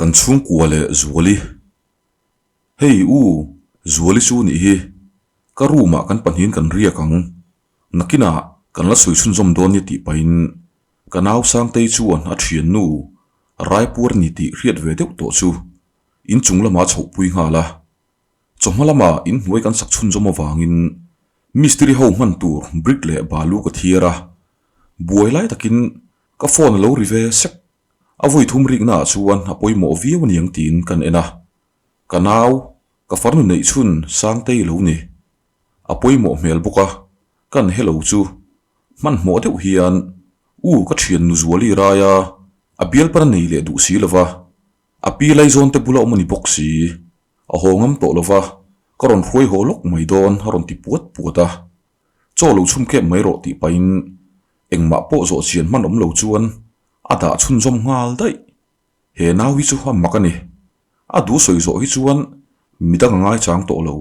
Kan chhungkua leh Zuali. Hei u, Zuali chu nih hi. Ka room ah kan pahnihin kan riak ang. Nakinah kan la sawi chhunzawm dawn nia tih pahin ka nau Sangtei chuan a thiannu Raipuar ni tih hriat ve deuh tawh chu inchung lamah a chhohpui nghal a. Chawhma lama inhnuai kan sak chhunzawm avangin mistiri ho hman tur brick leh balu ka thiar a, buai lai takin ka phone a lo ri ve sek. A vawi thum rikna ah chuan a pawimawh viau aniang tiin kan en a, ka nau, ka farnu neih chhun Sangtei lo ni. A pawimawh hmel bawk a, kan hello chu hmanhmawh deuh hian u ka thiannu Zuali raia a bialpan a nei leh duh si lova, A pi Laizawn te bula awm a ni bawk si. A haw ngam tawh lova, ka rawn hruai haw lawk mai dawn a rawn ti puat puat a. Chaw lo chhum kep mai rawh tih pahin engmah pawh zawh chian hman awm lo chuan a dah chhunzawm nghal daih. He nau hi chu a mak a ni. A duh sawi zawh hi chuan midang a ngaichang tawh lo.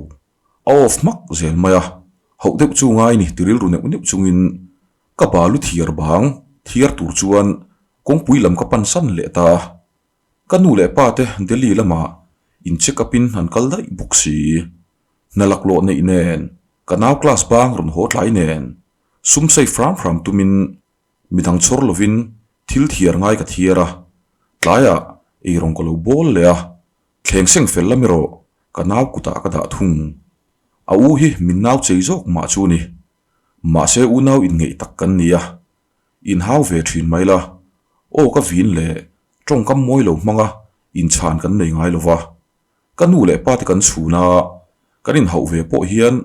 A off hmak zel mai a, hauh deuh chu ngai ni ti rilru neuh neuh chungin ka balu thiar bang thiar tur chuan kawngpui lam ka pan san leh ta a. Ka nu leh pa te Delhi lamah in check up in an kal daih bawk si. Hna laklawh neih nen, ka nau class bang rawn haw tlai nen, sum safe hram hram tumin midang chhawr lovin thil thiar ngai ka thiar a, tlaiah eirawng ka lo bawl leh a, thleng seng fel lam erawh ka nau kutah ka dah thung. A u hi min nau chei zawk mah chu ni. Mahse unau inngeih tak kan ni a, Inhau ve thin mai la, aw ka vin leh tawngkam mawi lo hmanga inchhan kan nei ngai lo va. Ka nu leh pa te kan chhun a, kan inhauh ve pawh hian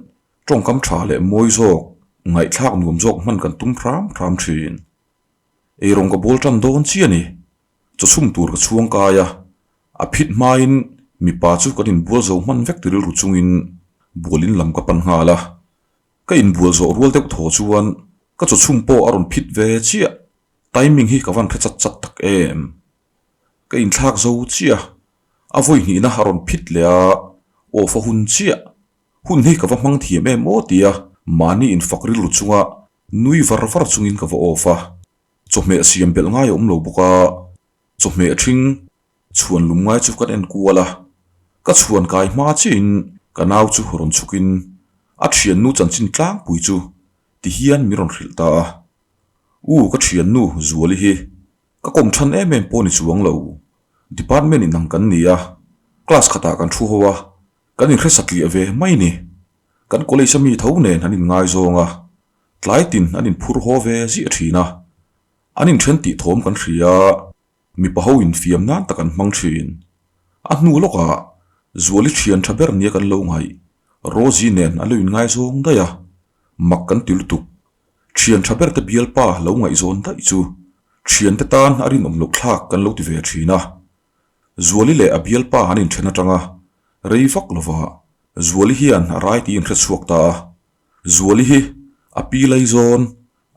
tawngkam tha leh mawi zawk, ngaihthlak nuam zawk hman kan tum hram hram thin. Eirawng ka bawl tan dawn chiah a ni. Chaw chhum tur ka chhuang kai a, a phit hmain mipa chu kan inbual zo hman vek ti rilru chungin bualin lam ka pan nghal a. Ka inbual zawh rual deuh thaw chuan ka chaw chhum pawh a rawn phit ve chiah. Timing hi ka van hre chat chat tak em. Ka inthlak zo chiah. A vawi hnihna a rawn phit leh a, off a hun chiah. Hun hi ka va hmang thiam em aw tia mahni infak rilru chunga nui var var chungin ka va off a. Chawhmeh siam belh ngai a awm lo bawk a, chawhmeh ṭhing Chhuan lum ngai chu kan en kual a, ka chhuan kai hma chiahin ka nau chu rawn chhukin a thiannu chanchin tlangpui chu ti hian min rawn hrilh ta a. U ka thiannu Zuali hi ka kawm than em em pawh ni chuang lo, department inang kan ni a, class khatah kan thu ho a, kan inhre satliah ve mai ni. Kan college a mi tho nen an inngaizawng a, tlai tin an inphur haw ve ziah thin a, an inthen tih thawm kan hria. Mipa ho infiam nan tak an hmang thin. A hnu lawkah Zuali thian tha ber nia kan lo ngaih, Rosie nen a lo inngaizawng daih a, mak kan ti lutuk. Thian tha ber te bialpa lo ngaihzawn daih chu thiante tan a rinawm loh thlak kan lo ti ve thin a. Zuali leh a bialpa an inthen atanga rei vak lova Zuali hian a rai tiin hre chhuak ta a. Zuali hi a pi laizawn,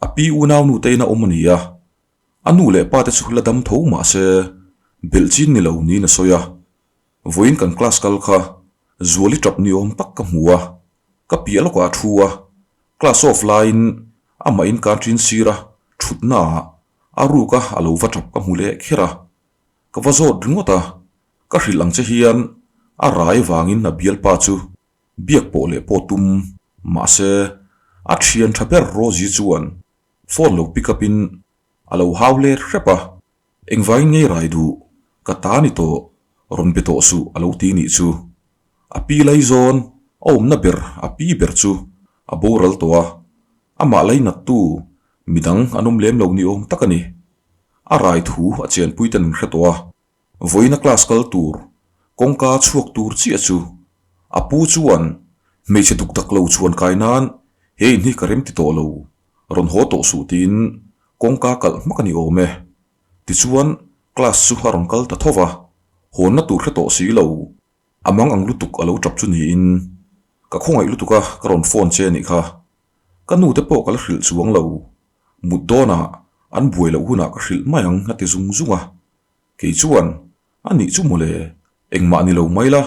a pi unaunu te ina awm a ni a. A nu leh pa te chu la dam tho mah se belh chin ni lo niin a sawi a, vawiin kan class kal kha Zuali tap ni awm tak ka hmu a, ka piah lawkah a thu a, class off laiin amah in canteen sira thutna ah a ruk a a lo va tap ka hmu leh kher a, ka va zawt ringawt a, ka hrilh ang che hian a rai vangin a bialpa chu biak pawh leh pawh tum mahse a thian tha ber Rosie chuan Phone lo pick up in a lo hau let hrep a, engvangin ngei rai duh, ka ta ni tawh, rawn be tawh suh a lo ti nih chu. A pi laizawn, a awmna ber a pi ber chu a boral tawh a, amah lainat tu midang an awm lem lo ni awm tak a ni. A rai thu a chenpui ten an hre tawh a, Vawiina class kal tur, kawngka chhuak tur chiah chu a pu chuan hmeichhe duk dak lo chhuan kai nan he in hi ka rem ti tawh lo, rawn haw tawh suh tiin kawngka kalh hmak a ni awm e. Tichuan class chu a rawn kal ta tho va, hawnna tur hre tawh si lo, a mang ang lutuk a lo tap chu niin ka khawngaih lutuk a ka rawn phone che a nih kha. Ka nu te pawh ka la hrilh chuang lo, mut dawnah an buai loh hunah ka hrilh mai ang a ti zung zung a. Kei chuan, A nih chu mawle, engmah ni lo mai la,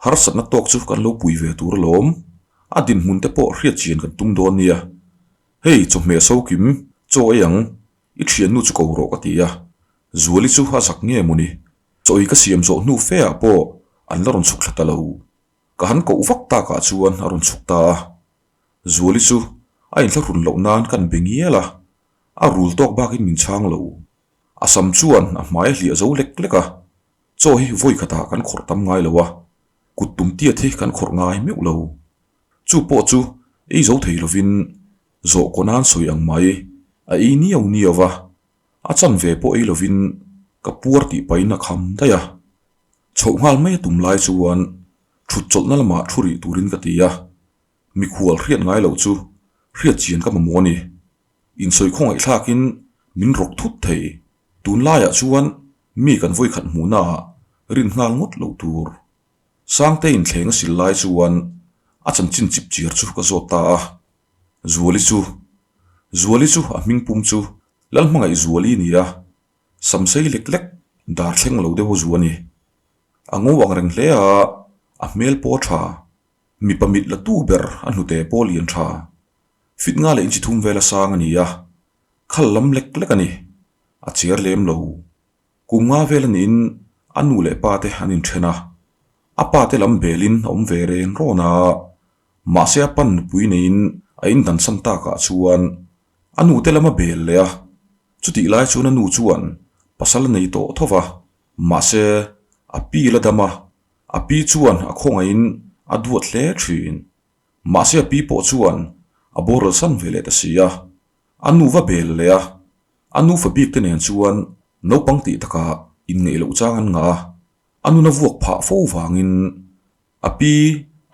harsatna tawk chu kan lo pui ve tur alawm. A dinhmun te pawh hriat chian kan tum dawn nia. Hei, chawhmeh sokim, chaw ei ang, i thiannu chu ko rawh ka ti a. Zuali chu a zak nge mawni? Chaw ei ka siam zawh hnu fe ah pawh an la rawn chhuk thla ta lo. Ka han koh vak takah chuan a rawn chhuk ta a. Zuali chu a inthlahrun loh nan kan be ngial a, a rul tawk bakin min chhang lo. A sam chuan a hmai a hliah zo lek lek a, chaw hi vawi khatah kan khawrh tam ngai lo a, kut tum tiat hi kan khawrh ngai meuh lo. Chu pawh chu ei zo thei lovin zawh kaw nan sawi ang mai a ei niau niau va, a chanve pawh ei lovin ka puar tih pahin a kham daih a. Chhoh nghal mai a tum lai chuan thut chawlhna lamah thu rih turin ka ti a, mikhual hriat ngai loh chu hriat chian ka mamawh a ni. Insawi khawngaih thlakin min rawk thut thei. Tunlaiah chuan mi kan vawikhat hmuhnaah rin nghal ngawt loh tur. Sangte inthleng a sil lai chuan a chanchin chip chiar chu ka zawt ta a. Zuali chu Zuali chu a hming pum chu Lalhmangaih Zuali a ni a, samsei lek lek dar thleng lo deuh a zu a ni. A ngo ang reng hle a, a hmel pawh a tha. Mipa mit la tu ber a hnute pawh lian tha. Fit nga leh inchi thum vel a sang a ni a, khal lam lek lek a ni. A cher lem lo. Kum nga vel a niin a nu leh pa te an inthen a, a pa te lam belin a awm ve reng rawn a, mahse a pan nupui neiin a indansan takah chuan a nu te lam a bel leh a, chutih lai chuan a nu chuan pasal a nei tawh tho va, mahse a pi la dam a, a pi chuan a khawngaihin a duat hle thin. Mahse a pi pawh chuan a boral san ve leh ta si a, a nu va bel leh a, A nufa bik te nen chuan naupang tih takah inngeih loh chang an ngah a, a nuna vuak phah fo vangin a pi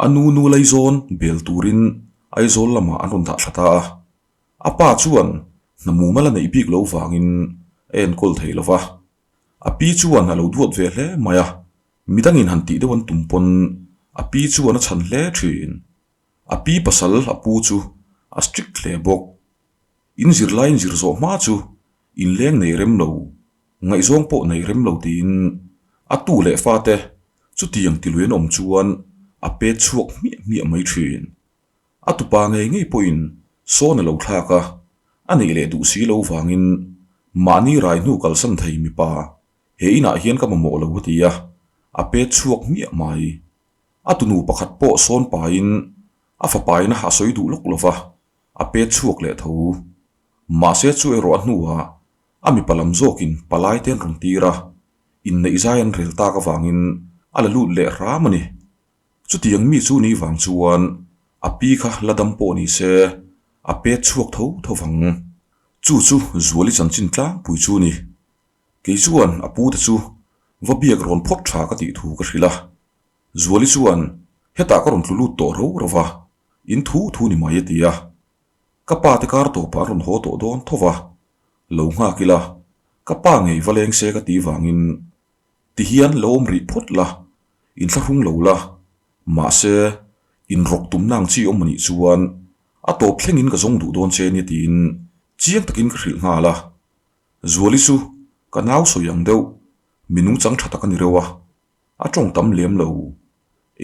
a nu nu Laizawn bel turin Aizawl lamah an rawn dah thla ta a. A pa chuan hna mumal a neih bik lo vangin a enkawl thei lo va. A pi chuan a lo duat ve hle mai a, midangin han tih deuh an tum pawn a pi chuan a chhan hle thin. A pi pasal a pu chu a strict hle bawk. In zirlai in zir zawh hma chu inleng nei rem lo, ngaihzawng pawh nei rem lo tiin a tu leh fate chutiang tilui an awm chuan a pet chhuak hmiah hmiah mai thin. A tupa ngei ngei pawhin sawn a lo thlak a, a neih leh duh si lo vangin mahni rai hnu kalsan thei mipa he inah hian ka mamawh lo a ti a, a pet chhuak hmiah mai. A tunu pakhat pawh sawn pahin a fapaina a sawi duh lawk lo va. A pet chhuak leh tho. Mahse chu erawh a hnuah a mipa lam zawkin palai te an rawn tir a, inneih zai an rel tak avangin a la lut leh hram a ni. Chutiang mi chu ni vang chuan a pi kha la dam pawh ni se a pet chhuak tho tho vang. Chu chu Zuali chanchin tlangpui chu a ni. Kei chuan a pu te chu va biak rawn phawt tha ka tih thu ka hrilh a. Zuali chuan hetah ka rawn tlu lut tawh ro ro va, in thu thu ni mai a ti a. Ka pa te kar tawpah an rawn haw tawh dawn tho va, lo nghak ila, ka pa ngei va leng se ka ti vangin ti hian lo awm rih phawt la, in thlahrung lo la, mahse in rawk tumna ang chi awm anih chuan a tawp thlengin ka zawng duh dawn che nia tiin chiang takin ka hrilh nghal a. Zuali chu ka nau sawi ang deuh, mi nungchang tha tak a ni reuh a. A tawng tam lem lo,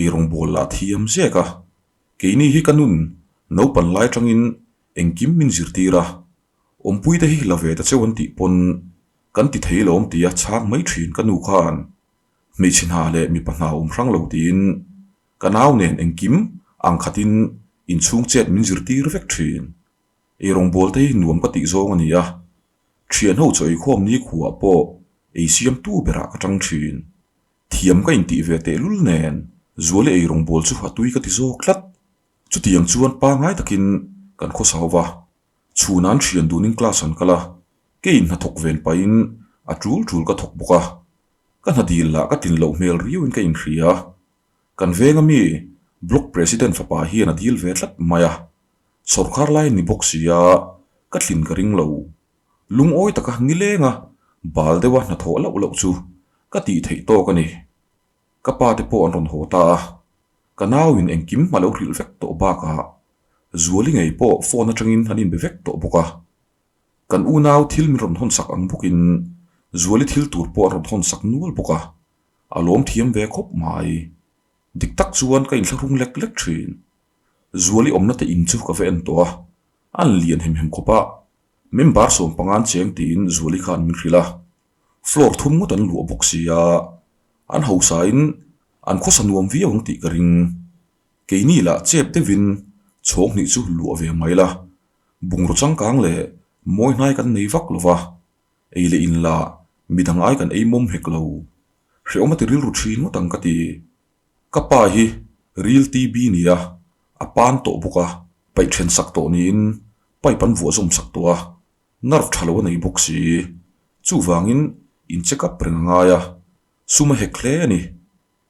eirawng bawl lah thiam zek a. Keini hi ka nun naupan lai tangin engkim min zirtir a, awmpuite hi la ve ta cheu an tih pawn kan ti thei lo awm tia chhang mai thin ka nu khan hmeichhe hna leh mipa hna awm hrang lo tiin ka nau nen engkim ang khatin inchhung chet min zirtir vek thin. Eirawng bawl te hi nuam ka tih zawng a ni a, Thianho chaw eikhawm ni khuah pawh ei siamtu berah ka tang thin. Thiam ka intih ve tehlul nen Zuali ei rawngbawl chu a tui ka ti zawk tlat. Chutiang chuan pangngai takin kan khaw sau va. Chhunah an thian dunin class an kal a, keiin hnathawk ven pahin a tul tul ka thawk bawk a. Ka hna dil lah ka tlin loh hmel riauin ka inhria. Kan venga mi Block President fapa hian a dil ve tlat mai a. Sawrkar lai ni bawk sia, ka thlin ka ring lo. Lungawi taka nilenga bal deuha hnathawh loh loh chu ka tih theih tawk a ni. Ka pa te pawh an rawn haw ta a, ka nauin engkim a lo hrilh vek tawh bakah Zuali ngei pawh phone atangin an inbe vek tawh bawk a. Kan unau thil min rawn hawnsak ang bawkin Zuali thil tur pawh an rawn hawnsak nual bawk a, a lawm thiam ve khawp mai. Dik tak chuan ka inthlahrung lek lek thin. Zuali awmna te in chu ka va en tawh a, an lian hem hem khawp a, member sawm pangan cheng tiin Zuali khan min hrilh a, floor thum ngawt an luah bawk sia. An hausain an khawsa nuam viau ang tih ka ring. Keini lah chep deuhin chhawng hnih chu luah ve mai la, bungraw changkang leh mawi hnai kan nei vak lo va, ei leh in lah midang ai kan ei mawm hek lo. Hrehawm a ti rilru thin ngawt ang ka ti. Ka pa hi ril TB nia, a pan tawh bawk a, paih then sak tawh niin pipe an vuah zawm sak tawh a, nerve tha lo a nei bawk si. Chuvangin in check up reng a ngai a, sum a hek hle a ni.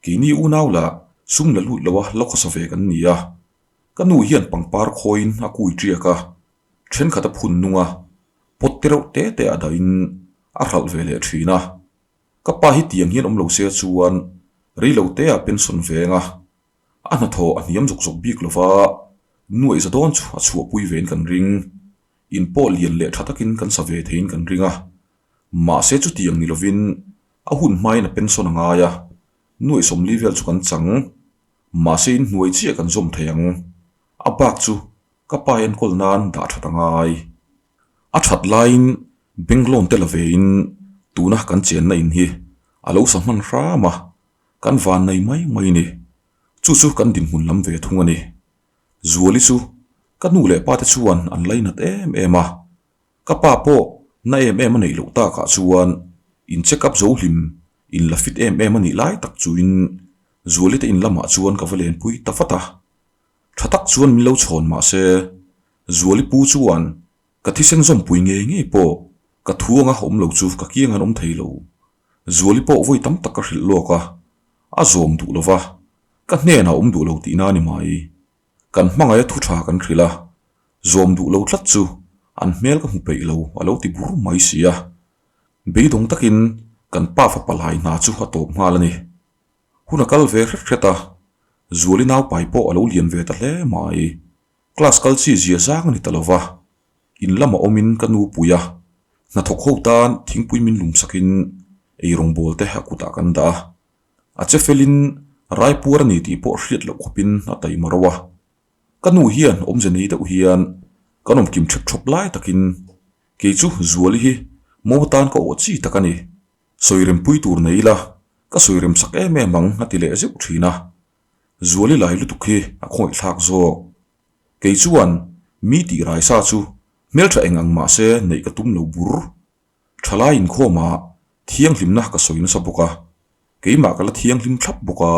Keini unau lah sum la lut lo a la khawsa ve kan ni a, ka nu hian pangpar khawiin a kui tiak a, thenkhat a phun nung a, pot te reuh te te a dahin a hralh ve leh thin a. Ka pa hi tiang hian awm lo se chuan rei lo te ah pension veng a, a hnathawh a hniam zawk zawk bik lo va, nuaih za dawn chu a chhuahpui vein kan ring. In pawh lian leh tha takin kan sa ve theiin kan ring a, mahse chutiang ni lovin a hun hmain a pension a ngai a, nuaih 40 vel chu kan chang, mahse in hnuai chiah kan zawm thei ang, a bak chu ka pa enkawl nan dah that a ngai. A that laiin bank loan te la vein tuna kan chenna in hi a lo sa hman hram a, kan van nei mai mai a ni. Chu chu kan dinhmun lam ve thung a ni. Zuali chu ka nu leh pa te chuan an lainat em em a, ka pa pawh na em em a neih loh takah chuan in check up zo hlim in la fit em em a nih lai tak chuin Zuali te in lamah chuan ka va lenpui ta vat a. Tha tak chuan min lo chhawn mah se, Zuali pu chuan ka thisen zawmpui ngei ngei pawh ka thu anga awm lo chu ka kiang an awm thei lo. Zuali pawh vawi tam tak ka hrilh lawk a, a zawm duh lo va, ka hnenah awm duh lo tihna a ni mai. Kan hmangaih a thu tha kan hrilh a, zawm duh lo tlat chu an hmel ka hmu peih lo a lo ti bur mai si a. Beidawng takin kan pa fapa lai hna chu a tawp nghal a ni. Hun a kal ve hret hret a, Zuali naupai pawh a lo lian ve ta hle mai. Class kal chi zia zang a ni ta lo va, in lama awmin ka nu pui a, hnathawk ho tan thingpui min lum sakin eirawngbawl te a kutah kan dah a. A che felin raipuar a ni tih pawh hriat loh khawpin a taima ro a. Ka nu hian awmze nei deuh hian kan awmkim thep thawp lai takin kei chu Zuali hi mo tan ka awh chi tak a ni. Sawi rempui tur nei ila, ka sawi rem sak em em ang a ti leh zeuh thin a. Zuali lai lutuk hi a khawih thlak zawk. Kei chuan mi tih rai sa chu hmeltha eng ang mah se neih ka tum lo bur. Thalai inkhawmah thianghlimna ka sawi nasa bawk a, keimah ka la thianghlim thlap bawk a,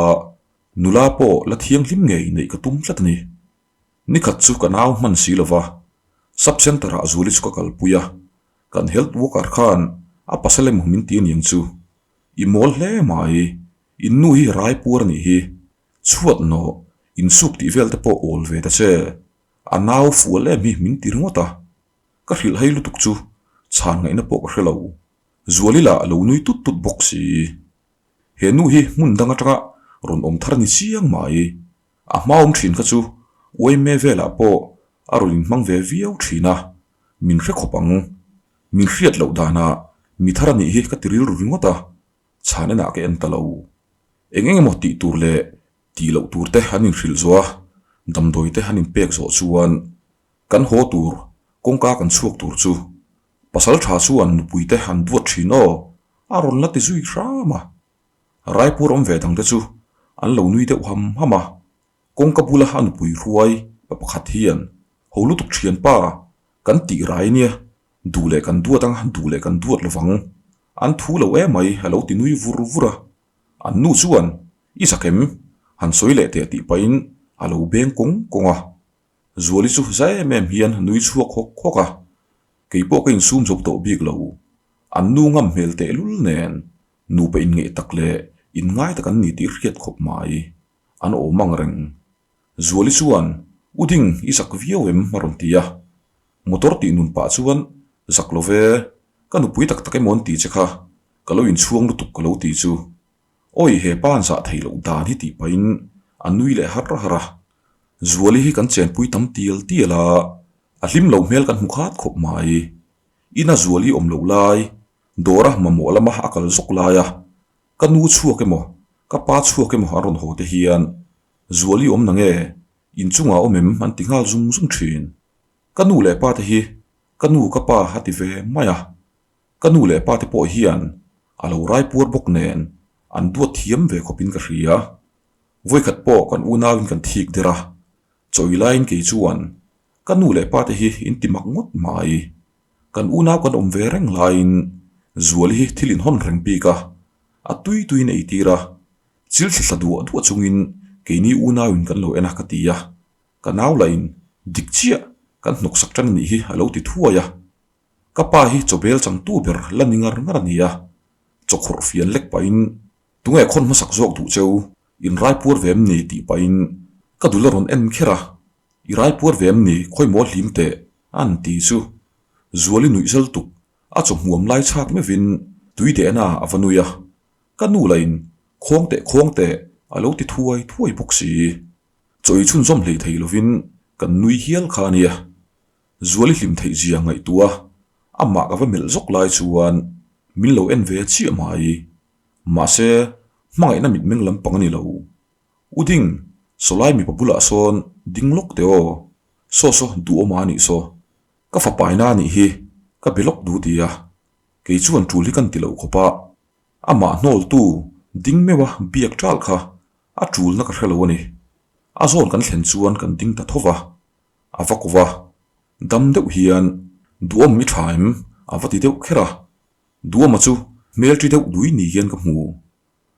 nula pawh la thianghlim ngei neih ka tum tlat a ni. Nikhat chu ka nau hman si lova, sub centre ah Zuali chu ka kalpui a, Kan health worker khan a pasal emaw min ti aniang chu. I mawl hle mai, in nu hi rai puar anih hi. Chhuat nawh, insuk tih vel te pawh awl ve ta che. A nau fual em hi min ti ringawt a. Ka hrilh hai lutuk chu chhan ngaihna pawh ka hre lo. Zuali lah a lo nui tut tut bawk si. He nu hi hmun dang atanga rawn awm thar ni chiang mai. A hma awm thin kha chu uaime velah pawh a rawn inhmang ve viau thin a, min hre khawp ang. Min hriat loh danah mi thar a nih hi ka ti rilru ringawt a, chhan enah ka en ta lo. Eng eng emaw tih tur leh tih loh tur te an inhrilh zawh a, damdawi te an inpek zawh chuan kan haw tur kawngka kan chhuak tur chu pasal tha chuan nupui te an duat thin aw a rawn la ti zui hram a. Raipur awm ve dang te chu an lo nui deuh ham ham a, kawngka bula a nupui hruai pa pakhat hian ho lutuk thianpa kan tih rai nia, duh leh kan duat anga duh leh kan duat lovang, an thu lo emai a lo ti nui vur vur a, an nu chuan i zak em? Han sawi leh teh tih pahin a lo beng kawng kawng a, Zuali chu za em em hian nui chhuak hawk hawk a, keipawh ka insum zo tawh bik lo, an nu ngam hmel tehlul nen Nupa inngeih tak leh inngai tak an ni tih hriat khawp mai. An awm ang reng. Zuali chuan, U Ding, i zak viau em? a rawn ti a. Motor tih nun pah chuan, Zak lo ve, ka nupui tak tak emaw an ti che kha, ka lo inchhuang lutuk ka lo ti chu. Awi, he pa an zah theih loh dan hi tih pahin a nui leh har har a. Zuali hi kan chenpui tam tial tial a, a hlim lo hmel kan hmu khat khawp mai. Ina Zuali awm loh lai, Dawra mamawh lama a kal zawk lai a, ka nu chhuak emaw, ka pa chhuak emaw an rawn haw te hian Zuali awm na nge, inchungah awm em an ti nghal zung zung thin. Ka nu leh pa te hi ka nu ka pa a ti ve mai a, ka nu leh pa te pawh hian a lo rai puar bawk nen. An duat thiam ve khawpin ka hria. Vawikhat pawh kan unauin kan thik der a, chawi laiin kei chuan ka nu leh pa te hi in ti mak ngawt mai. Kan unau kan awm ve reng laiin Zuali hi thil inhawn reng bik a, a tui tuiin ei tir a, chil thla thla duah duah chungin keini unauin kan lo en a ka ti a, ka nau lahin dik chiah kan hnawksak tan a nih hi a lo ti thuai a. Ka pa hi chawbel changtu ber la ni ngar ngar a ni a, chawkhawrh fian lek pahin tunge khawn hmasak zawk duh cheu, in raipuar ve em ni tih pahin ka dul a rawn en kher a, I raipuar ve em ni khawimaw hlim teh an ti chu Zuali nuih zal tuk a chaw hmuam lai chhak meuhin tui dehna a va nui a, ka nu lahin khawng teh khawng teh a lo ti thuai thuai bawk si. Chaw ei chhunzawm hlei thei lovin kan nui hial kha a nia. Zuali hlim theih zia ngaihtuah a amah ka va melh zawk lai chuan min lo en ve chiah mai. Mahse, hmangaihna mitmeng lampang a ni lo. U Ding, sawlai mipa bulah sawn ding lawk teh aw. Saw saw duhawma a nih saw. Ka fapaina a nih hi, ka be lawk duh ti a. Kei chuan tul hi kan ti lo khawp a. Amah hnawltu ding meuha biak ṭal kha a ṭulna ka hre lo a ni. A zawn kan thlen chuan kan ding ta tho va. A va ko va, dam deuh hian Duhawm i tha em? a va ti deuh kher a. Duhawma chu hmel ṭi deuh dui ni hian ka hmu.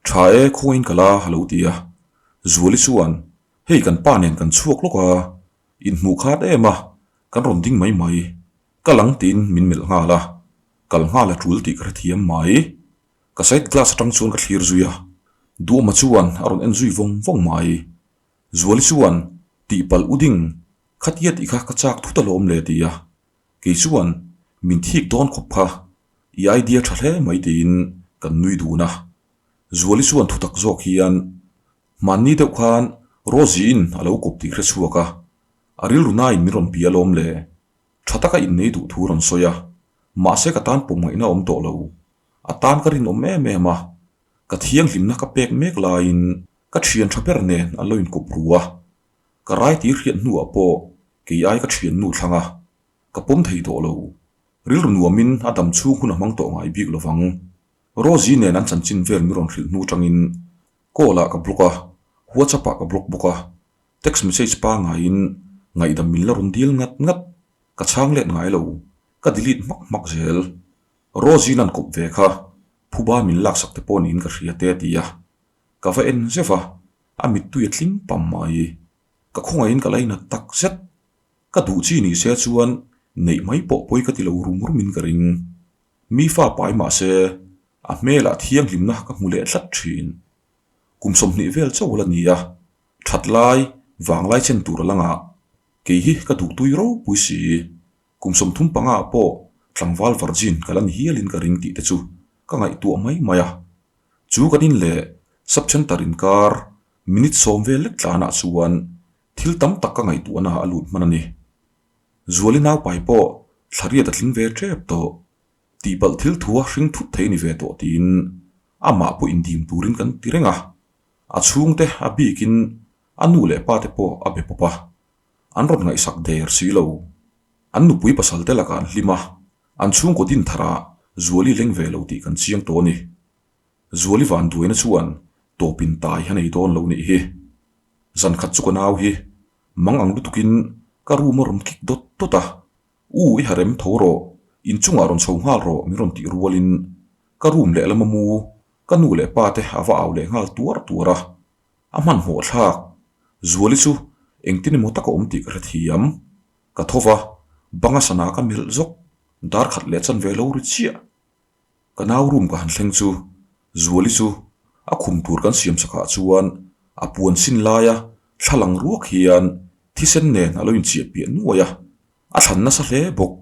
Tha e, khawngain ka la a lo ti a. Zuali chuan, Hei kan pa nen kan chhuak lawk a, inhmuh khat em a, kan rawn ding mai mai. Ka lang tiin min melh nghal a, kal nghal a ṭul tih ka hrethiam mai. Ka side glass aṭang chuan ka thlir zui a, Duhawma chuan a rawn en zui vawng vawng mai. Zuali chuan, Tihpalh u ding, khatia tih kha ka chak thut alawm le ti a. Kei chuan, Min thik dawn khawp kha, i idea tha hle mai tiin kan nui dun a. Zuali chuan thutak zawk hian, Hmanni deuh khan Rosie-in a lo kawp tih hre chhuak a, a rilru nain min rawn bia alawm le. Tha taka innei duh thu rawn sawi a, mahse ka tan pawm ngaihna awm tawh lo. A tan ka rinawm em em a, ka thianghlimna ka pek mek laiin Ka thian tha ber nen an lo inkawp ru a, ka rai tir hriat hnuah pawh kei ai ka thiannu thlang a, ka pawm thei tawh lo. Rilru nuamin a dam chhung hun a hmang tawh ngai bik lovang. Rosie nen an chanchin vel mi rawn hrilh hnu tangin call ah ka block a, WhatsApp ah ka block bawk a, text message pangaiin ngaihdam min la rawn dil ngat ngat, ka chhang let ngai lo, ka delete hmak hmak zel. Rosie nan kawp ve kha phuba min laksak te pawh niin ka hria te a ti a. Ka va en zeuh a, a mittui a tling pam mai. Ka khawngaihin ka lainat tak zet. Ka duh chi ni se chuan neih mai pawh pawi ka ti lo rum rumin ka ring. Mi fa pai mah se, a hmelah thianghlimna ka hmu leh tlat thin. Kum 20 vel chauh la ni a, that lai, vanglai chen tur a la ngah. Kei hi ka duhtui ropui si. Kum 35 ah pawh tlangval virgin ka la ni hialin ka ring tih te chu ka ngaihtuah mai mai a. Chu kan in leh Sub Centre inkar minute sawm vel lek tlanah chuan thil tam tak ka ngaihtuahna a lut hman a ni. Zuali naupai pawh thlariat a tling ve tep tawh. Tihpalh thil thua hring thut thei ni ve tawh tiin amah pawh indim turin kan ti reng a. A chhungte a bikin a nu leh pa te pawh a be pawp a. An rawn ngaihsak der si lo. An nupui pasal te lakah an hlim a, an chhungkaw din tharah Zuali leng ve lo tih kan chiang tawh a ni. Zuali vanduaina chuan tawpin tai a nei dawn lo nih hi. Zan khat chu ka nau hi mang ang lutukin ka room a rawn kik dawt dawt a, U i ha rem tho rawh, inchungah rawn chho nghal rawh min rawn tih rualin ka room lehlam a mu ka nu leh pa te a va au leh nghal tuar tuar a. A hmanhmawh thlak. Zuali chu engtin emaw taka awm tih ka hrethiam. Ka tho va, banga sana ka melh zawk, dar khat leh chanve lo ri chiah. Ka nau room ka han thleng chu Zuali chu a khum tur kan siam sakah chuan a puan sin laia thla lang ruak hian thisen nen a lo inchiah piah nuai a, a thlan nasa hle bawk.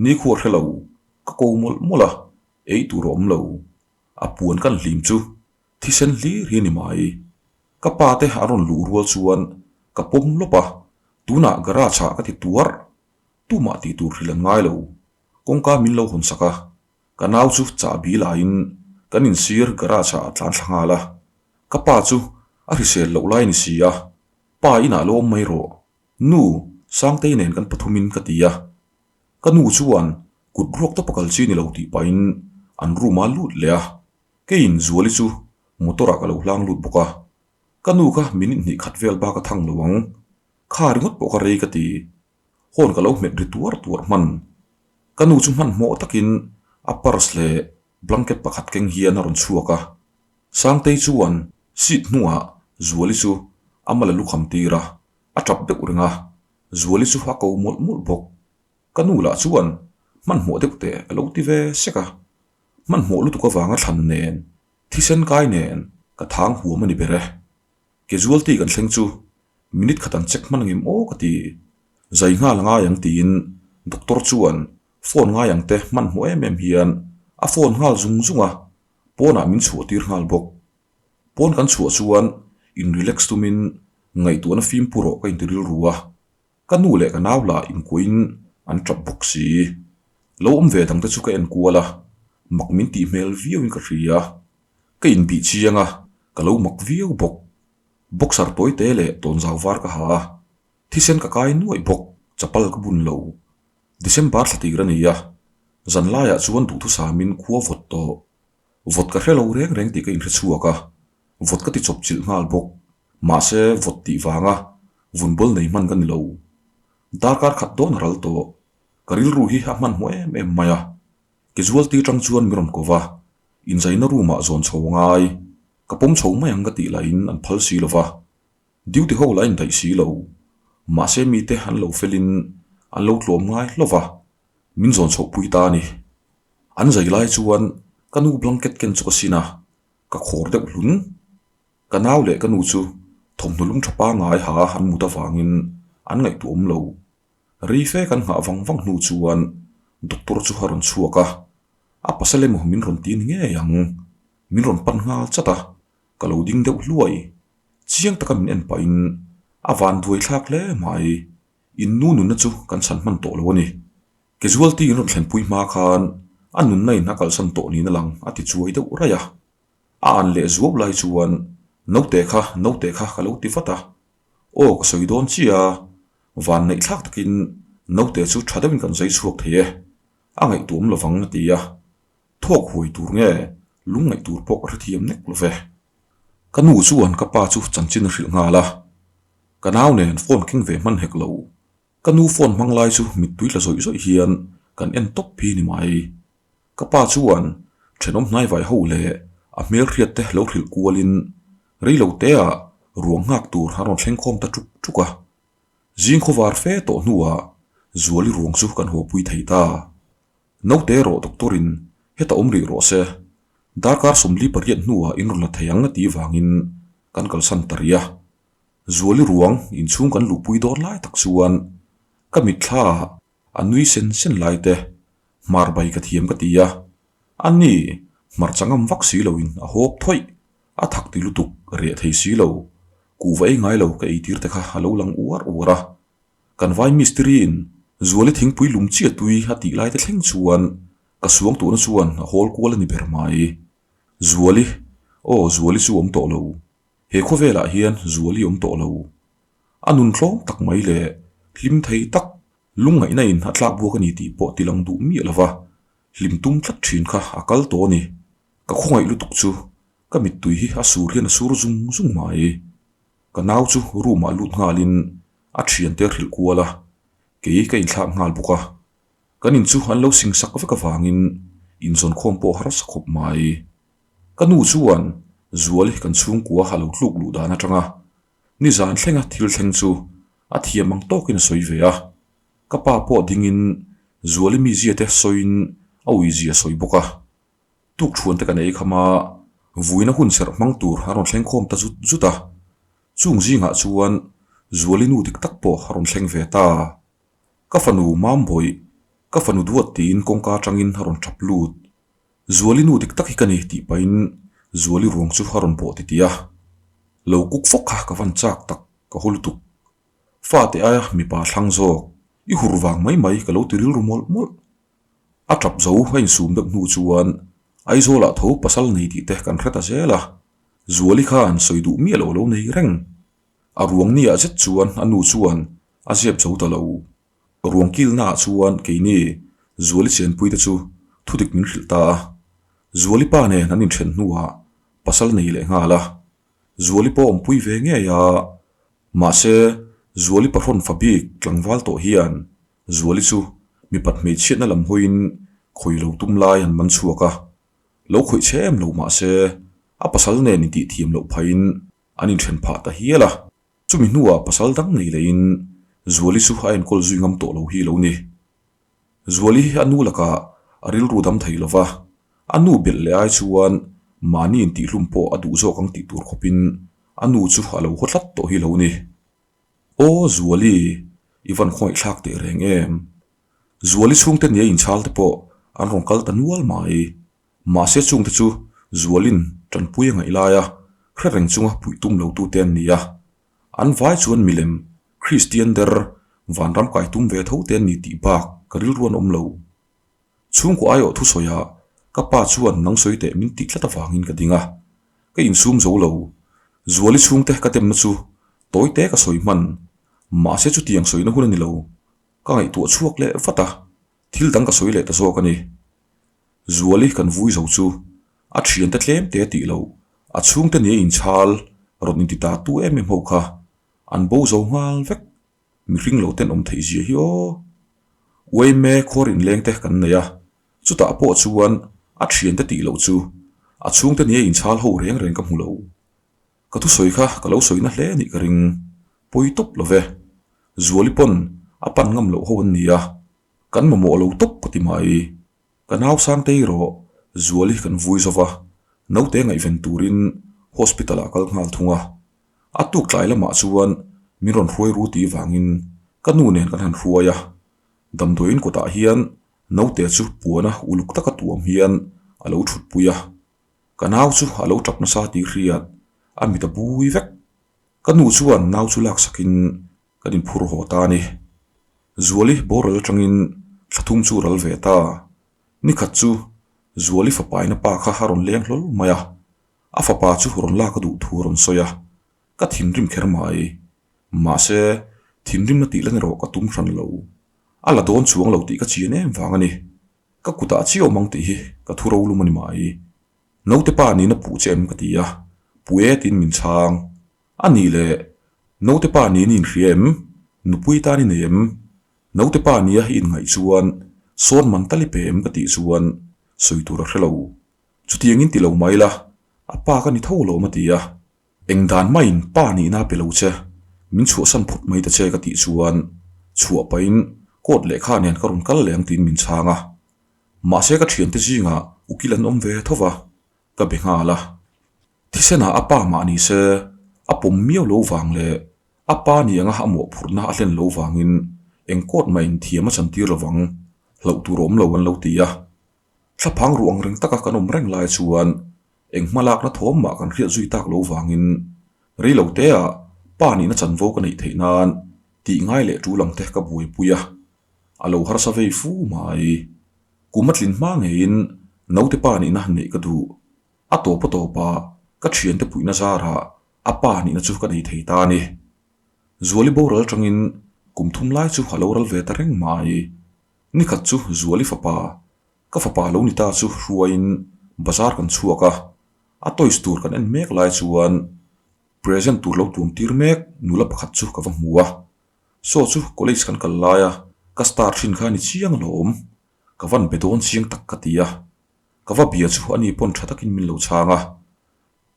Nikhua hre lo, ka ko mawlh mawlh a, ei tur a awm lo. A puan kan hlim chu Thisen hlir hi a ni mai. Ka pa te a rawn luh rual chuan ka pawm lawp a, tunah garage ah ka ti tuar. Tumah tih tur hrilh an ngai lo. Kawngka min lo hawn sak a, ka nau chu chahbi laiin kan insir garage ah a tlan thla nghal a. Ka pa chu a hrisel loh lai a ni si a, Pa inah lo awm mai rawh. Nu, Sangtei nen kan pathumin ka ti a. Ka nu chuan kut ruak tawpa kal chi ni lo tih pahin an room ah lut leh a. Keiin Zuali chu Motor ah ka lo hlang lut bawk a. Ka nu kha minute hnih khat vel bak a thang lo ang. Kha ringawt pawh ka rei ka ti. Horn ka lo hmet ri tuar tuar hman. Ka nu chu hmanhmawh takin a purse leh blanket pakhat keng hian a rawn chhuak a. Sangtei chuan seat hnungah Zuali chu a mal a lukham tir a, a tap deuh reng a, Zuali chu a ko mawlh mawlh bawk. Ka nu lah chuan hmanhmawh deuh teh a lo ti ve sek a. Hmanhmawh lutuk avanga thlan nen, thisen kai nen ka thang huam a ni ber e. Casualty kan thleng chu minute khat an check hman angem aw ka ti. Zai nghal a ngai ang tiin doctor chuan phone ngai ang te hmanhmawh em em hian a phone nghal zung zung a, pawnah min chhuah tir nghal bawk. Pawn kan chhuah chuan in relax tumin ngaihtuahna fimpu rawh ka inti rilru a, ka nu leh ka nau lah inkuahin an tap bawk si. Lo awm ve dang te chu ka en kual a, mak min tih hmel viauin ka hria. Ka inbih chiang a, ka lo mak viau bawk. Boxer tawi te leh tawnzau var ka ha a, thisen ka kai nuaih bawk, chapal ka bun lo. December thla tir a ni a, zanlaiah chuan duhthusamin khua vawt tawh. Vawt ka hre lo reng reng tih ka inhre chhuak a, vawt ka ti chawp chilh nghal bawk. Mahse, vawt tih vanga vunbawl nei hman ka ni lo. Darkar khat dawn a ral tawh. Ka rilru hi a hmanhmawh em em mai a. Casualty tang chuan min rawn ko va, inzaina room ah zawn chho a ngai. Ka pawm chho mai ang ka tih lahin an phal si lo va, duty ho lah a indaih si lo. Mahse mite an lo felin an lo tlawm ngai hlauh va, min zawn chhoh pui ta a ni. An zai lai chuan ka nu blanket ken chu ka sin a, ka khawr deuh hlun. Ka nau leh ka nu chu thawmhnaw lung tha pangngai ha an mut avangin an ngaihtuah awm lo. Rei fe kan nghah vang vang hnu chuan doctor chu a rawn chhuak a, a pasal emaw min rawn ti ni ngei ang. Min rawn pan nghal chat a, ka lo ding deuh hluai. Chiang taka min en pahin a van duai thlak hle mai. In nu nunna chu kan chhan hman tawh lo a ni. Casualty in rawn thlenpui hma khan a nunna in a kalsan tawh niin a lang a ti chuai deuh raih a. A an leh zuau lai chuan naute kha naute kha ka lo ti vat a. Aw ka sawi dawn chiah a, van neih thlak takin naute chu tha deuhin kan zai chhuak thei e, a ngaihtuam lovang a ti a, thawk huai tur nge lung ngaih tur pawh ka hrethiam nek lo ve. Ka nu chuan ka pa chu chanchin a hrilh nghal a, ka nau nen phone keng ve hman hek lo. Ka nu phone hmang lai chu mittui tla zawih zawih hian kan en tawp hi ni mai. Ka pa chuan thenawm hnaivai ho leh a hmelhriat te lo hrilh kualin reilo teah ruang nghak tur a rawn thleng khawm ta tuk tuk a. Zing khawvar fe tawh hnuah Zuali ruang chu kan hawpui thei ta. Naute erawh doctor in heta awm rih rawh se, darkar 48 hnuah in rawn la thei ang a tih vangin kan kalsan ta rih a. Zuali ruang inchhung kan luhpui dawn lai tak chuan ka mitthla ah A nui sen sen lai te, hmar bai ka thiam ka ti a, a ni, hmarcha ngam vak si loin a hawp thawih, a thak ti lutuk reh thei si lo, kuhva ei ngai lo ka ei tir te kha a lo lang uar uar a. Kan vai mistiri in Zuali thingpui lum chiah tui a tih lai te thleng chuan ka suang tuhna chuan a hawl kual a ni ber mai. Zuali, aw Zuali chu awm tawh lo. He khawvelah hian Zuali awm tawh lo. A nun tlawm tak mai leh hlim thei tak Lungngaihna in a tlak buak a ni tih pawh ti lang duh miah lova, hlim tum tlat thin kha a kal tawh a ni. Ka khawngaih lutuk chu ka mittui hi a sur hian a sur zung zung mai. Ka nau chu room ah lut nghalin a thiante a hrilh kual a, kei ka inthlak nghal bawk a. Kan in chu an lo sing sak vek avangin inzawnkhawm pawh harsa khawp mai. Ka nu chuan Zuali kan chhungkua a lo tluk luh dan atanga Nizan thlenga thil thleng chu a thiam ang tawkin a sawi ve a, ka pa pawh dingin Zuali mizia te sawiin a uizia a sawi bawk a. Tukṭhuan te kan ei kham a, vuina hun serh hmang tur a rawn thleng khawm ta zut zut a. Chung zingah chuan Zuali nu dik tak pawh a rawn thleng ve ta. Ka fanu Mambawih, ka fanu duat tiin kawngka atangin a rawn ṭap lut. Zuali nu dik tak hi ka ni tih pahin Zuali ruang chu a rawn bawh titih a. Lo kuk fawk kha ka van chak tak ka haw lutuk. Fate aia mipa thlang zawk i hur vang mai mai ka lo ti rilru mawlh mawlh. A tap zo a insum deuh hnu chuan Aizawlah tho pasal nei tih te kan hre ta zel a. Zuali khan sawi duh miah lo a lo nei reng. A ruang niah zet chuan a nu chuan a zep zo ta lo. Ruang kilnaah chuan keini Zuali chenpuite chu thudik min hrilh ta a. Zuali pa nen an inthen hnuah. pasal nei leh nghal a, Zuali pawh awmpui ve ngei a, mahse Zuali pahrawn fa bik tlangval tawh hian Zuali chu mipat hmeichhiatna lam hawiin khawi lo tum lai an man chhuak a, lo khawih chhe em lo mahse a pasal nen intih thiam loh phahin an inthen phah ta hial a. Chumi hnuah pasal dang nei lehin Zuali chu a enkawl zui ngam tawh lo hi lo ni. Zuali hi a nu lakah a rilru dam thei lo va, a nu belh leh ai chuan mahni intihhlum pawh a duh zawk ang tih tur khawpin a nu chu a lo haw tlat tawh hi lo ni. Aw Zuali, i van khawngaihthlak teh reng em? Zuali chhungte nia inchhal te pawh an rawn kal ta nual mai. Mahse chungte chu Zualin tanpui a ngaih laia hre reng chunga puih tum lo tute an ni a. An vai chuan milem Kristian der vanram kai tum ve tho te an ni tih bak ka rilru an awm lo. Chhungkaw aiawh thusawiah ka pa chuan nang sawi teh min tih tlat avangin ka ding a. Ka insum zo lo. Zuali chhungte ka demna chu tawi te ka sawi hman. Mahse chutiang sawina hun a ni lo. Ka ngaihtuah chhuak leh vat a, thil dang ka sawi leh ta zawk a ni. Zuali kan vui zo chu a thiante tlem te tih loh, a chhungte nia inchhal rawn inti ta tu em em ho kha an bo zo nghal vek, mihring lo tenawm theih zia hi aw. Uaime khuar inleng te kan nei a, chutah pawh chuan a thiante tih loh chu a chhungte nia inchhal ho reng reng ka hmu lo. Ka thusawi kha ka lo sawi na hle anih ka ring, pawi tawp lo ve. Zuali pawn a pan ngam loh ho an ni a, Kan mamawh lo tawp ka ti mai. Ka nau Sangtei erawh Zuali kan vui zo va, naute ngaihven turin hospital ah kal nghal thung a. A tuk tlai lamah chuan min rawn hruai ru tih vangin ka nu nen kan han hruai a. Damdawiin kawtah hian naute chu puana uluk taka tuam hian a lo thutpui a. Ka nau chu a lo tap nasa tih hriat a mit a bui vek. Ka nu chuan nau chu laksakin Kan inphur haw ta a ni. Zuali boral atangin thla thum chu ral ve ta. Nikhat chu Zuali fapaina pa kha a rawn leng hlawl mai a, a fapa chu rawn lak a duh thu a rawn sawi a, ka thinrim kher mai. Mahse, thinrimna tih lan erawh ka tum hran lo. A la dawn chuang lo tih ka chian em vang a ni. Ka kutah chiah awm ang tih hi ka thu rolum a ni mai. Naute pa nihna puh che em ka ti a, puh e tiin min chhang. A nih leh, naute pa niin i inhria em? Nupui tan i nei em? Naute pa nia i inngaih chuan sawn man tal i pe em ka tih chuan sawi tur a hre lo. Chutiangin ti lo mai la, a pa ka ni tho alawm a ti a. Eng dan maiin pa nihna a pe lo che, min chhuahsan phawt mai ta che ka tih chuan chhuah pahin coat lehkha nen ka rawn kal leh ang tiin min chhang a. Mahse ka thiante zingah ukil an awm ve tho va, ka be nghal a. Thisenah a pa mah ni se, a pawm miau lo vang leh a pa ni anga a mawhphurhna a hlen lo vangin eng court mah inthiam a chantir lo vang, hlauh tur a awm lo an lo ti a. Thlaphang ruh ang reng taka kan awm reng lai chuan eng hmalakna thawm mah kan hriat zui tak lo vangin rei lo teah pa nihna chanvo ka neih theih nan tih ngai leh tul ang te ka buaipui a, a lo harsa vei fu mai. Kum a tlin hma ngeiin naute pa nihna neih ka duh. A tawp a tawp a, ka thiante puihna zarah a pa nihna chu ka nei thei ta a ni. Zuali boral atangin kum thum lai chu a lo ral ve ta reng mai. Nikhat chu Zuali fapa, ka fapa lo ni ta chu hruaiin bazar kan chhuak a, a toys tur kan en mek lai chuan present tur lo tuam tir mek nula pakhat chu ka va hmu a. Saw chu college kan kal laia ka star thin kha a ni chiang alawm, ka van be dawn chiang tak ka ti a. Ka va bia chu ani pawn tha takin min lo chhang a,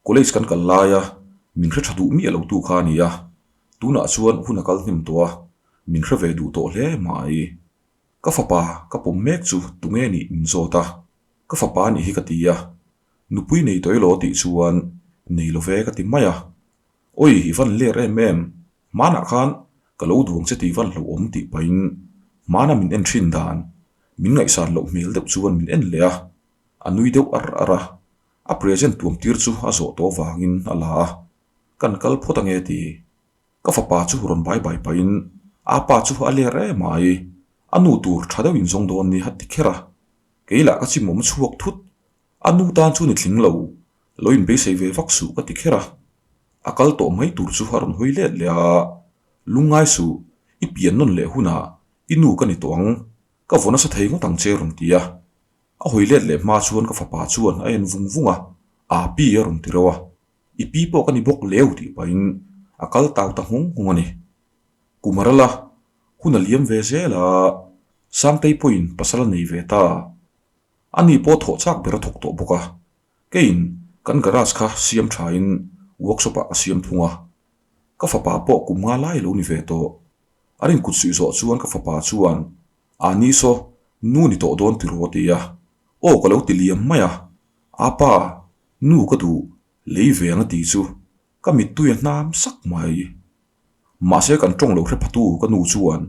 college kan kal laia min hre tha duh miah lo tu kha a ni a, tunah chuan hun a kal hnem tawh a, min hre ve duh tawh hle mai. Ka fapa ka pawm mek chu tunge nih min zawt a, ka fapa nih hi ka ti a, nupui nei tawh elaw tih chuan nei lo ve ka ti mai a, Oi i van ler em em, hmanah khan ka lo duang che tih van hlauhawm tih pahin hmana min en thin dan, min ngaihsan loh hmel deuh chuan min en leh a, a nui deuh ar ar a, a present tuam tir chu a zawh tawh vangin a la a, kan kal phawt ange ti. Ka fapa chu rawn bai bai pahin a pa chu a ler em ai, a nu tur tha deuh in zawng dawn ni a ti kher a, kei lah ka chimawm chhuak thut, a nu tan chu ni tling lo, Lo inbeisei ve vak suh ka ti kher a, a kal tawh mai tur chu a rawn hawi let leh a, Lungngai suh, i pian nawn leh hunah i nu ka ni tawh ang, ka vaw nasa thei ngawt ang che a rawn ti a. A hawi let leh hma chuan ka fapa chuan a en vung vung a, Aa pi a rawn ti reuh a, i pi pawh ka ni bawk leu tih pahin a kal tau ta nghawng nghawng a ni. Kum a ral a, hun a liam ve zel a, Sangtei pawhin pasal a nei ve ta. Ani pawh thawh chak ber a thawk tawh bawk a, keiin kan garage kha siam thain workshop ah ka siam thung a. Ka fapa pawh kum nga lai lo ni ve tawh. An inkut suih zawh chuan ka fapa chuan, A ni saw, nu ni tawh dawn tiraw a ti a. Aw ka lo ti liam mai a, Apa, nu ka duh, lei ve ang a ti chu ka mittui a hnam sak mai. Mahse kan tawng lo hre phatu ka nu chuan,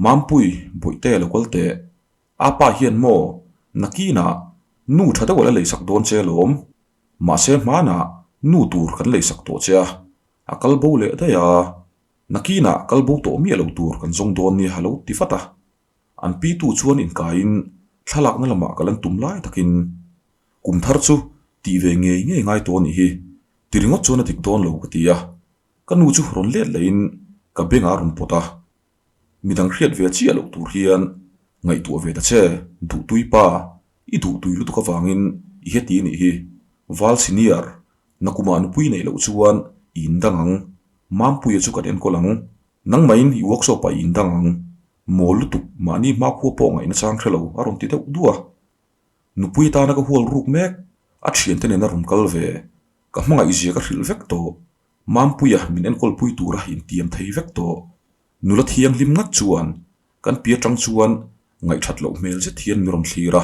Mampui, Bawihte lo kal teh, Apa hian maw, nakinah nu tha deuh a la leisak dawn che alawm. Mahse hmanah nu tur kan leisak tawh che a, a kal bo leh daih a. Nakinah kal bo tawh miah lo tur kan zawng dawn nia a lo ti vat a. An pitu chuan inkaiin thlalakna lamah ka lan tum lai takin kum thar chu tih ve ngei ngei ngai tawh a nih hi, ti ringawt chuan a dik dawn lo ka ti a. Ka nu chu rawn let lehin ka bengah a rawn pawt a. Midang hriat ve chiah loh tur hian ngaihtuah ve ta che, duhtui pa, i duhtui lutuk avangin i heti nih hi, Val Senior, nakumah nupui neih loh chuan i indang ang, Mampuia chu kan enkawl ang, nangmahin i workshop ah i indang ang, mawl lutuk mahni hmakhua pawh ngaihna chang hre lo a rawn ti deuh duh a. Nupui atana ka hual ruk mek, a thiante nena rawn kal ve, ka hmangaihzia ka hrilh vek tawh, Mampuia min enkawlpui tura intiam thei vek tawh. Nula thianghlim ngat chuan kan pi atang chuan ngaihthat loh hmel zet hian min rawn thlir a,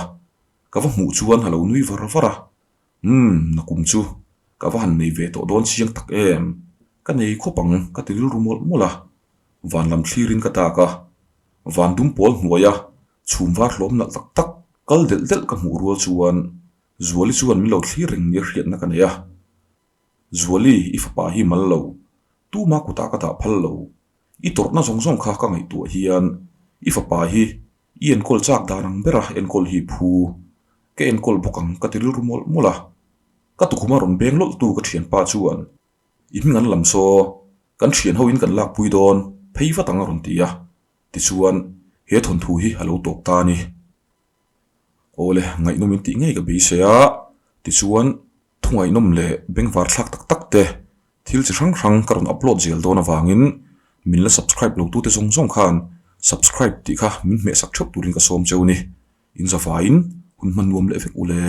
ka va hmuh chuan a lo nui var var a, Umm, nakum chu ka va han nei ve tawh dawn chiang tak em? Ka nei khawp ang ka ti rilru mawlh mawlh a, van lam thlirin ka dak a, van dum pawl hnuaia chhum var hlawm nalh tak tak kal delh delh ka hmuh rual chuan Zuali chuan min lo thlir reng nia hriatna ka nei a. Zuali, i fapa hi mal lo. Tuma kutah ka dah phal lo. I tawrhna zawng zawng kha ka ngaihtuah hian i fapa hi i enkawl chak dan ang bera enkawl hi phu. Ka enkawl bawk ang ka ti rilru mawlh mawlh a. Ka tukhuma rawn beng lawlhtu ka thianpa chuan, I hming an lam saw, kan thian hoin kan lakpui dawn, phei vat ang a rawn ti a. Tichuan, he thawnthu hi a lo tawp ta a ni. Awle, ngaihnawm in tih ngei ka beisei a, tichuan thu ngaihnawm leh bengvar thlak tak tak te thil chi hrang hrang ka rawn upload zel dawn avangin min la subscribe lo tute zawng zawng khan subscribe tih kha min hmehsak theuh turin ka sawm cheu ni. In zavaiin hun hman nuam leh vek ule.